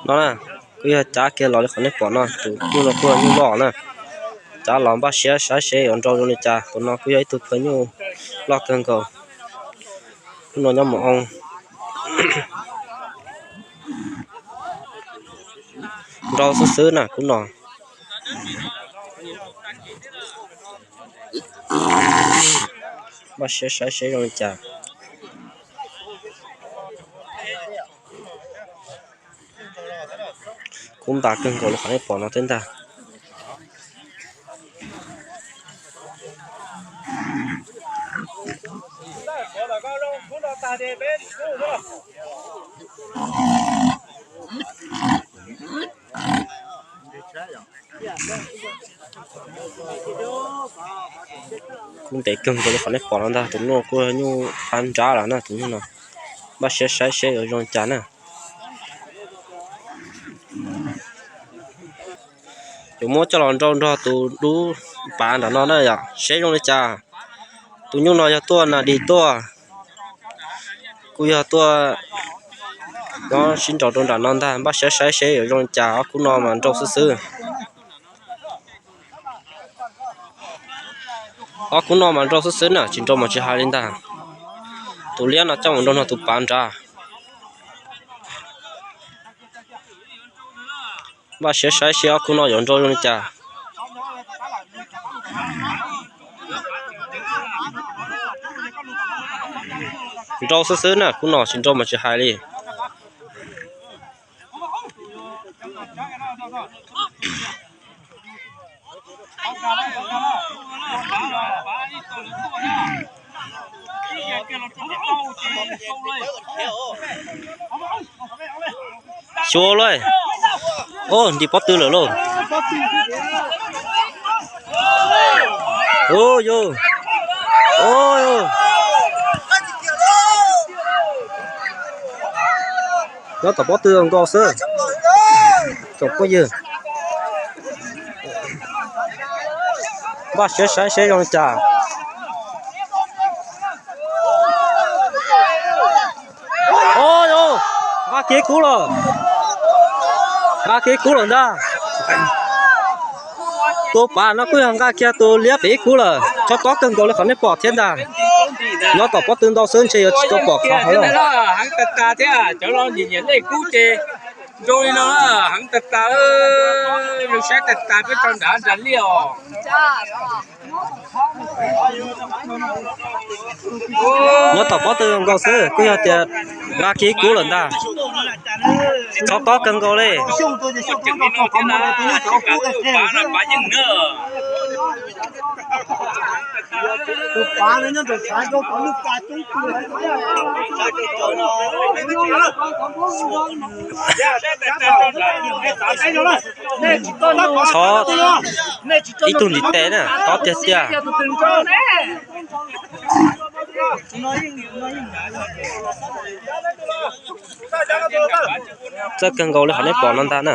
No na, kuj yog cav kiag los li qhov nej pom no, tus nyuj no kuj yog nyuj loj na. Cav los npaj siab saib seb yuav nrau zoo li cas. Tus no kuj yog ib tug phaj nyuj loj kawg nkaus. Kub no nyob mus oo. Nrau xwb xwb na kub no. Npaj siab saib seb zoo li cas. Kub ntas kawg nkaus li qhov nej pom no thiab ntag. Kub ntev kawg nkaus li qhov nej pom no ntag. Tus nyuj kuj nyuj phav nrab lawm na, tus nyuj no. Npaj siab saib seb yuav zoo li cas na. Yuav muab coj los nrau nrog tus dub pav nram no na yom, seb zoo li cas. Tus nyuj no yog tuaj nas dis tuaj, kuj yog tuaj nyob sib nraus rau nram no ntag. Npaj siab saib seb yuav zoo li cas, ob kub no mas nrau xwb xwb. Ob kub no mas nrau xwb xwb na, tsis nrau mas tsis hais li ntag. Tus liab no coj mus nrau nrog tus pav nrad. Npaj siab saib seb ob kub no yuav nrau zoo li cas. Nrau xwb xwb na, kub no tsis nrau mas tsis hais li. Xyuas lauj. Ntim pob tw lawm lauj. Yog. Nyob tom pob tw nkaus xwb. Tsoom phooj ywg, npaj siab saib seb zoo li cas. Nqa kiag kub lawm. Nqa kiag kub lawm ntag. Tus pav no kuj yog nqa kiag tus liab pem ib kub lawm. Tshob tob kawg nkaus li qhov nej pom thiab ntag. Nyob tom pob tw ntau xwb ntshe yuav tsis tau pom qhov hauv lawm. Heev tas tas thiab, cov los nyiam nyiam lej kub ces zoo li no, heev tas tas, zoo saib tas tas peb tau nrad nrad liaj os. Nyob tom pob tw nkaus xwb, kuj yog tias nqa kiag kub lawm ntag. Tshob tob kawg nkaus li. Tshob ib tug ntiv tes na, tob tiag tiag. Txawj kawg nkaus li qhov nej pom no ntag na.